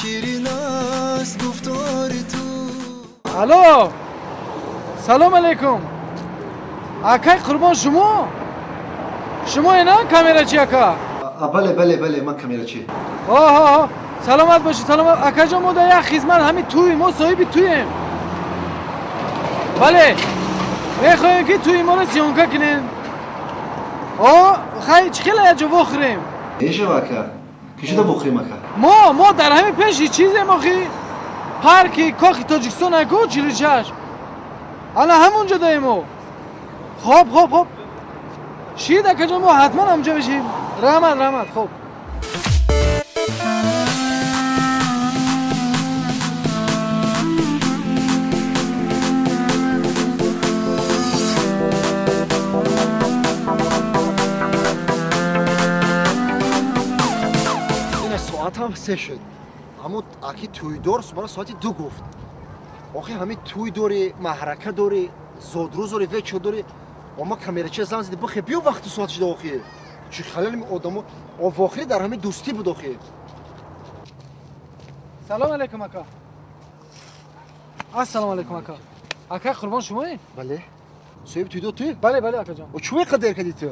Ширин аст гуфтори ту. Алло, салом алейкум. Акай Қурбон, шумо? Шумо ина камерачи ака? Бале, бале, бале, ман камерачи. Оҳо, саломат бошед, саломат. Акаҷон, мо дар як хизмат ҳамин тӯй, мо соҳиби тӯем. Бале, мехоҳем ки тӯи моро съёмка кунем. О, хай чӣ хеле як ҷо вохӯрем? Мешава ака. Ки шуда вохӯрем ака? Мо дар ҳамин пеши чизем охи. Парки Кохи Тоҷикистон аку 46. Ана ҳамонҷо даем мо. Хоб, хоб, хоб. Шид акаҷон, мо ҳатман ҳамонҷо бешем. Раҳмат, раҳмат, хоб. Ина соатам 3 шуд. Аммо аки тӯйдор мара соати 2 гуфт. Охи ҳамин тӯй дорӣ, маҳрака дорӣ, зодрӯз дорӣ, вечо дорӣ. Ама камерачи занг зади, бихе биё вақти соат шуда охи. Чӣ халали одамо вохирӣ дар ҳамин дӯстӣ буд охи. Салом алейкум ака. Ассалому алейкум ака. Ака Қурбон шумоӣ? Бале. Соҳиби тӯйдор ту? Бале, бале акаҷон. О, чӣ қадар кардӣ ту?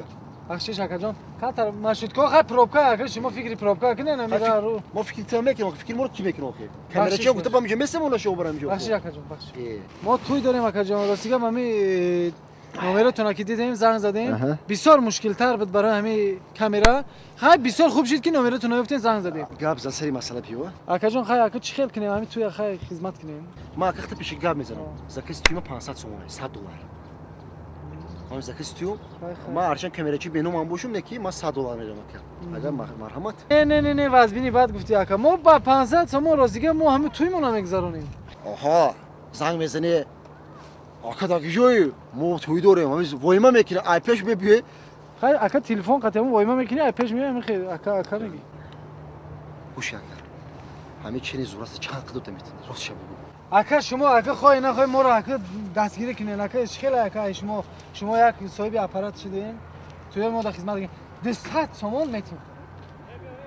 Бахшиш акаҷон, камтар маршрутка хай пробка ака, шумо фикри пробка кунед намера ру. Мо фикри ту мекунем, фикри моро кӣ мекунад охи? Камерачи гуфта ба миҷа месем она шо барам ҷо. Бахшиш акаҷон, бахшиш. Мо тӯй дорем акаҷон, ростига ҳами номератонро ки дидем, занг задем. Бисёр мушкилтар буд барои ҳами камера. Хай бисёр хуб шуд ки номератонро ёфтем, занг задем. Гап за сари масъала биё. Акаҷон, хай ака чӣ хел кунем, ҳами тӯя хай хизмат кунем. Ман ака хата пеши гап мезанам. Заказ тӯйма 500 сомон, $100. Ман заказ тӯй, ман ҳарчанд камерачи беном бошум, не ки ман $100 медам ака. Агар марҳамат. Не, не, не, не, вазбини бад гуфтӣ ака. Мо ба 500 сомон ростига мо ҳами тӯймона мегузаронем. Оҳо, занг мезанӣ. Ака дар куҷои? Мо тӯй дорем, ҳамин воима мекунем, ай пеш мебиёй. Хай ака телефон қатъ воима мекунӣ, ай пеш меои, ҳамин ака ака мегӣ. Гӯш ака. Ҳамин чени зур аст, чанд қадр метавонӣ? Рост ша бигӯ. Ака шумо ака хоҳӣ нахоҳӣ моро ака дастгирӣ кунед, ака чӣ хеле ака ай шумо, шумо як соҳиби аппарат шудем, тӯи мо дар хизмат кунем. 200 сомон метем.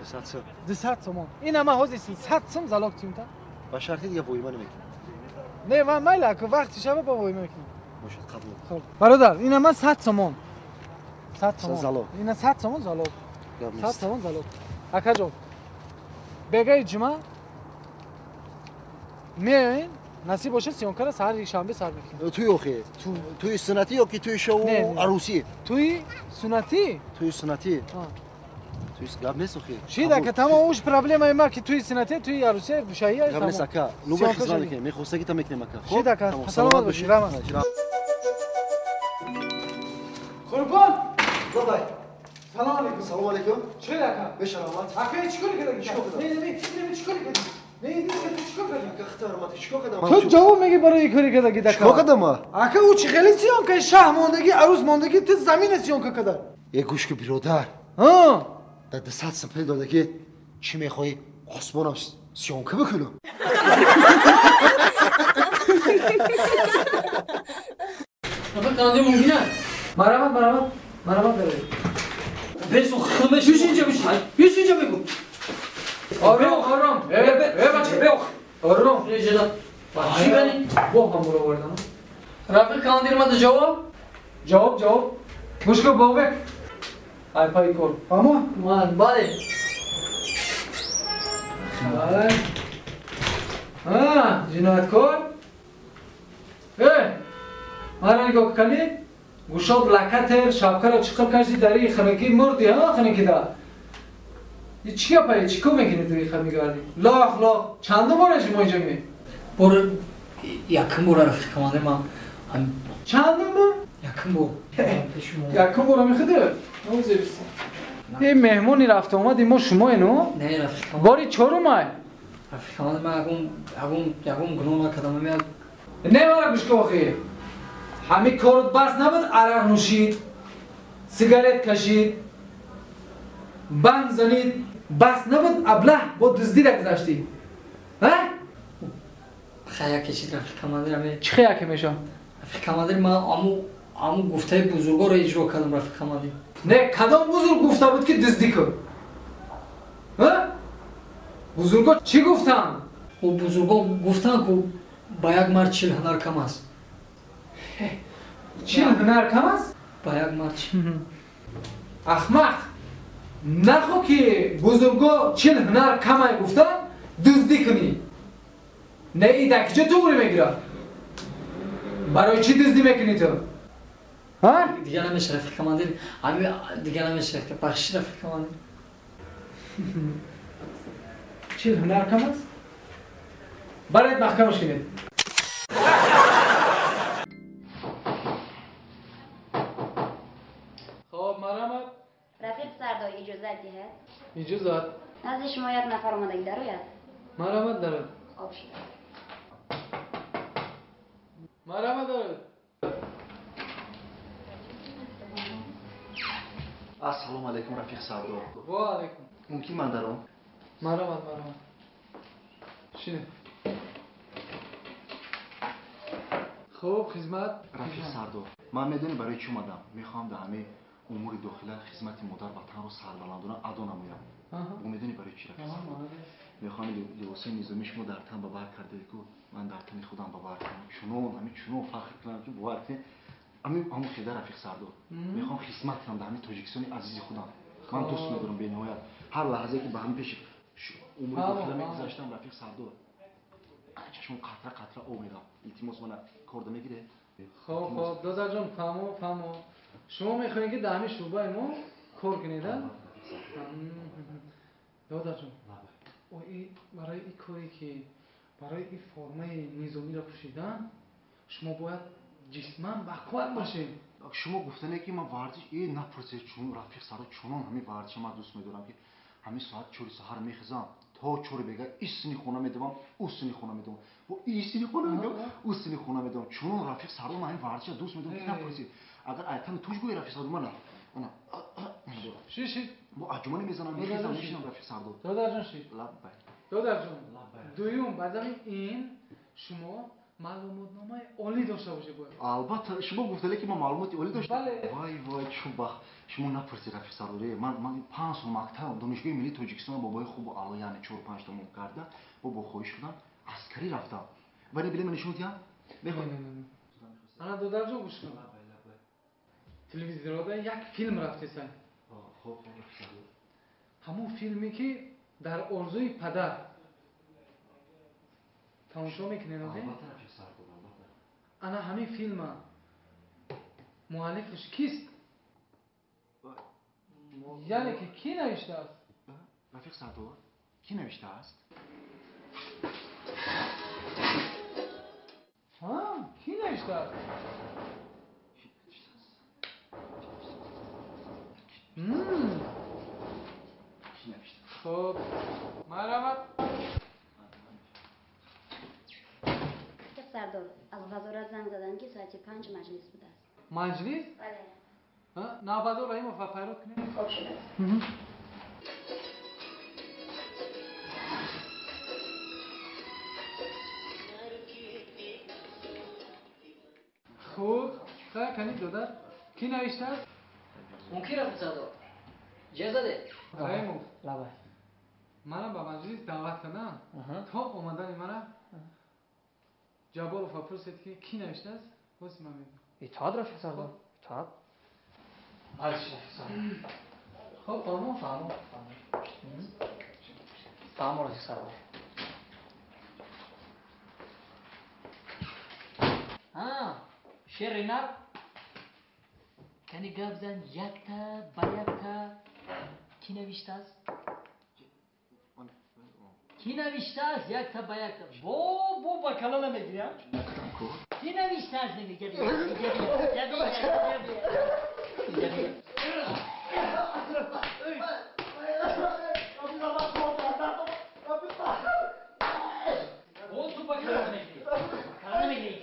200 сом. 200 сомон. Ина ман ҳозир 100 сом залог тим та. Ба шарти дига воима намекунӣ. Не, ман майли ака вақти шаба ба воима мекунем. Бошад, қабул. Хоб. Бародар, ина ман 100 сомон. 100 сомон. Залог. Ина 100 сомон залог. 100 сомон залог. Акаҷон, бегаи ҷума меоем, насиб бошад съёмкара саҳари шанбе сар мекунем. Тӯй охи? Тӯи суннатӣ ё ки тӯи шоу арӯсӣ? Тӯи суннатӣ? Тӯи суннатӣ. Тӯи гап нест охи. Шид ака, тамом уш проблемаи ма ки тӯи суннатӣ, тӯи арӯсӣ, шаҳия. Гап нест ака. Лубай хизмат мекунем, мехостагита мекунем ака. Шид ака, саломат бошӣ, раҳмат. Қурбон! Бабай. Салом алейкум. Салом алейкум. Чӣ ака? Бешаромат. Ака, чӣ кори кардӣ? Не, не, не, чӣ кори кардӣ? Не, чӣ кор кардӣ? Ака, хатар чӣ кор кардам? Ту ҷавоб мегӣ барои кори кардагӣ дака. Чӣ кор кардам ма? Ака, ӯ чӣ хеле съёмка, шаҳ мондагӣ, арӯз мондагӣ, ту замина съёмка карда. Е, гӯш ки биродар. Ҳа. Дар 200 сом пул додагӣ, чӣ мехоҳӣ? Осмонам съёмка бикунам. Ака, канди мумкин аст? Марҳамат, марҳамат, марҳамат барои. Бесу химеш. Биш инҷа биш. Биш инҷа бигӯ. Ором, ором. Э, бача, беох. Ором. Чӣ кани? Бо ҳам овардам. Рафиқ командир мада ҷавоб? Ҷавоб, ҷавоб. Гӯш кун, Бобек. Ай пай кор. Фаҳмо? Ман, бале. Ай. А, ҷинояткор. Э! Мара нигоҳ кани? Гӯшод лакатер, шапкаро чиқир кашди, дари ханакӣ мурди, ҳа, ханакида. Чӣ гапае, чӣ кор мекунӣ ту иха мегардӣ? Лох, лох, чандум бора шумо инҷа меоӣ? Бор якум бора рафиқ командир ман. Чандум бор? Якум бор. Якум бора мехӯдӣ? Ин меҳмони рафта омади мо шумое, ну? Не, рафиқ командир. Бори чорум ай? Рафиқ командир, ман ягон гуноҳ накардам. Не, мара гӯш кун охи. Ҳамин корот бас набуд, арақ нӯшид, сигарет кашид, банг занид, бас набуд, аблаҳ бо дуздида гузаштӣ. Ҳа? Хая кешид рафиқ командир. Чӣ хая ке мешавад? Рафиқ командир, ман аму гуфтаи бузургоро иҷро кардам, рафиқ командир. Не, кадом бузург гуфта буд ки дуздӣ кун? Ҳа? Бузурго чӣ гуфтанд? Ӯ бузурго гуфтанд, ку ба як мард 40 ҳунар кам аст. 40 ҳунар кам аст? Ба як мард. Ахмақ! Нахо ки бузурго 40 ҳунар камай гуфтанд, дуздӣ кунӣ. Не, и дар киҷо туғри мегирад? Барои чӣ дуздӣ мекунӣ ту? Ҳа? Дига намеша, рафиқ командир. Ами дига намеша, бахшиш, рафиқ командир. 40 ҳунар кам аст? Баред маҳкамаш кунед. Хоб, марҳамат. Рафиқ сардор, иҷозат диҳед? Иҷозат. Назди шумо як нафар омадагӣ дарояд? Марҳамат, дарояд. Хоб шуда. Марҳамат, дарояд. Ассалому алайкум, рафиқ сардор. Ва алайкум. Мумкин ман даром? Марҳамат, марҳамат. Шинед. Хуб, хизмат. Рафиқ сардор, ман медонӣ барои чӣ омадам? Мехоҳам дар ҳамаи умури дохила хизмати модар ватанро сарбаландона адо намоям. Бо медонӣ барои чӣ, рафиқ сардор? Мехоҳам либосҳои низомии шумо дар тан ба бар кардаед, ку ман дар тани худам ба бар кунам. Чунон, ҳамин чунон фахр кунам, ки бовар кунед, ҳамин ҳамон хеда, рафиқ сардор. Мехоҳам хизмат кунам дар ҳамин Тоҷикистони азизи худам. Ман дӯст медорам бениҳоят. Ҳар лаҳзае ки ба ҳамин пеши умури дохила мегузаштам, рафиқ сардор, чашмам қатра қатра об мерафт. Илтимос, мана корда мегиред? Хоб, хоб, додарҷон, фаҳмо, фаҳмо. Шумо мехоҳед ки дар ҳамин шӯъбаи мо кор кунед, а? Додарҷон, барои ин коре ки барои ин формаи низомиро пӯшидан, шумо бояд ҷисман бақувват бошед. Шумо гуфтане ки ман варзиш напурсед, чун рафиқ сардор, чунон ҳамин варзиша ман дӯст медорам, ки ҳамин соат 4 саҳар мехезам, то 4 бега ин сини хона медавам, ӯ сини хона медавам, бо ин сини хона медавам, ӯ сини хона медавам. Чунон, рафиқ сардор, ман ҳамин варзиша дӯст медорам, ки напурсед. Агар айтани туш гӯи, рафиқ сардор, мана ана ши ши бо аҷумане мезанам, мехезам, мешинам, рафиқ сардор. Додарҷон, ши. Лаббай. Додарҷон, дуюм, баъд ин шумо маълумотномаи олӣ дошта бошед бояд. Албатта, шумо гуфтале ки ман маълумоти олӣ дошта. Бале. Вай, вай, чун бахт. Шумо напурсед, рафиқ сардор, ман 5 сол мактаб, донишгоҳи миллии Тоҷикистон бобои хубу аъло, яъне 4-5 тамом карда, бо хоҳиш шудам, аскарӣ рафтам. Вале биле ман нишон диҳам? Не, не, не. Ана, додарҷон, гӯш кун. Телевизорда як филм рафтесан. Хоб, хоб, рафиқ сардор. Ҳамон филме ки дар орзуи падар тамошо мекунед, Албатта, рафиқ сардор, албатта. Ана ҳамин филма муаллифаш кист? Яъне ки кӣ навиштааст? Рафиқ сардор, кӣ навиштааст? Ҳа, кӣ навиштааст? Кӣ навиштааст? Хоб, марҳамат. Рафиқ сардор, аз вазорат занг заданд, ки соати 5 маҷлис будааст. Маҷлис? Бале. Навбадор Раҳимов ва файрод кунед. Хоб шудааст. Хуб, хай канид, додар, кӣ навиштааст? Мумкин, рафиқ сардор. Ҷер заде? Раҳимов. Лабай. Мана ба маҷлис даъват кардам. То омадани мана Ҷабборов пурсед, ки кӣ навиштааст, боз ман мегӯям. Итоат, рафиқ сардор, итоат. Арзиш, рафиқ сардор. Хоб, фаҳмо? Фаҳмо, фаҳмо. Фаҳмо, рафиқ сардор. Шери нав кани гап зан, якта ба якта кӣ навиштааст? Кӣ навиштааст якта ба якта? Бо бо ба кала намегирӣ, а? Кӣ навиштааст? Инҷа бия, инҷа бия, инҷа бия, инҷа бия. Инҷа бия. Бо ту ба кала намегирӣ. Кала намегирӣ.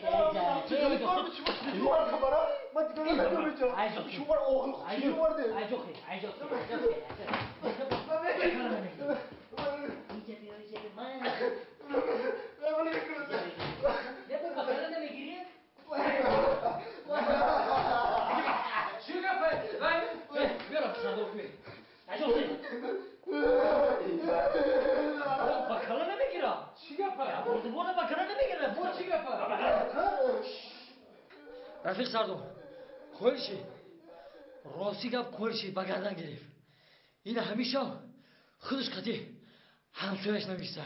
Рафиқ сардор, қоил шид. Рости гап, қоил шид, ба гардан гирифт. Ина ҳамиша худаш қати ҳамсояш нависта.